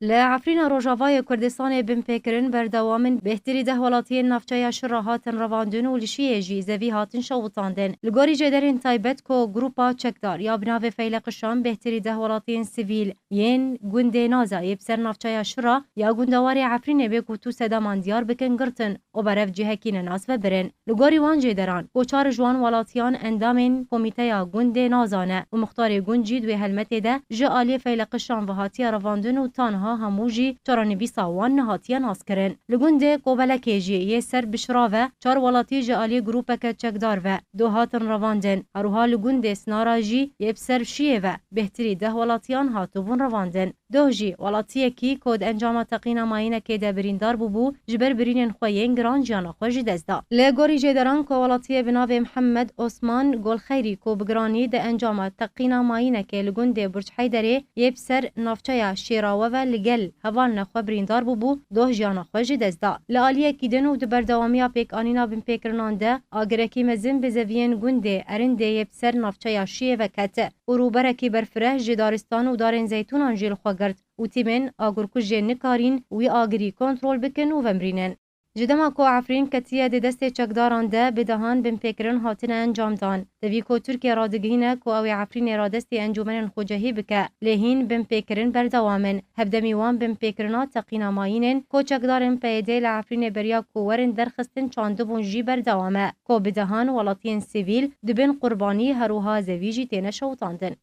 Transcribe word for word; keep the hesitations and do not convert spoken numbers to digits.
Li Efrîna Rojavayê Kurdistanê binpêkirin berdewam in. Bêhtirî deh welatiyên navçeya Şira hatin revandin û li şiyê jî zevî hatin şewitandin. Li gorî jêderên taybet ku Grupa Çekdar ya bi navê Feyleqişan bêhtirî deh welatiyên sivîl yên gundê Naza yê bi ser navçeya Şira ya gundewarê Efrînê bê ku tu Sedaman diyar bikin girtin û berev cihekî nenas ve birin. Li gorî wan jêderan, ku çar ji wan welatiyan endamên komîteya gundê Naza ne û muxtarê gund jî di wê helmetê de ji aliyê Feyleqişan ve hatiye revandin û tanha hemû jî çarenivîsa wan nehatiye naskirin. Li gundê Kobelekê jî yê ser bi Şira ve çar welatî ji aliyê grûpeke çekdar ve doh hatin revandin. Herwiha li gundê Sinara jî yê bi ser şiyê ve bêhtirî deh welatiyan hatibûn revandin. Doh jî welatiyekî ku di encama teqîna mayînekê de birîndar bûbû, ji ber birînên xwe yên giran jiyana xwe ji dest da. Li gorî jêderan ku welatiyê bi navê Mihemed Osman Golxeyrî ku bi giranî di encama teqîna mayînekê li gundê Burc Heyderê yê bi ser navçeya Şêrawe ve li gel hevalne xwe birîndar bûbû, doh jiyana xwe ji dest da. Li aliyekî din û di berdewamiya pêkanîna binpêkirinan de agirekî mezin bi zeviyên gundê Erindê yê bi ser navçeya Şiyê ve ket û rûberekî berfireh ji daristan û darên zeytûnan jî li xwe girt û tîmên agirkujê nikarîn wî agirî kontrol bikin û vemrînin. Ji dema ku Efrîn ketiye di destê çekdaran de, bi dehan binpêkirin hatine encamdan. Tevî ku Tirkiye radigihîne ku ew ê Efrînê radestî encûmenên xwecehî bike, lê hîn binpêkirin berdewam in. Hevdemî wan binpêkirina teqîna mayînên ku çekdarên P Y D'ê li Efrînê beriya ku werin derxistin çandibûn jî berdewam e, ku bi dehan welatiyên sivîl di bin qurbanî herwiha zevî jî têne şewitandin.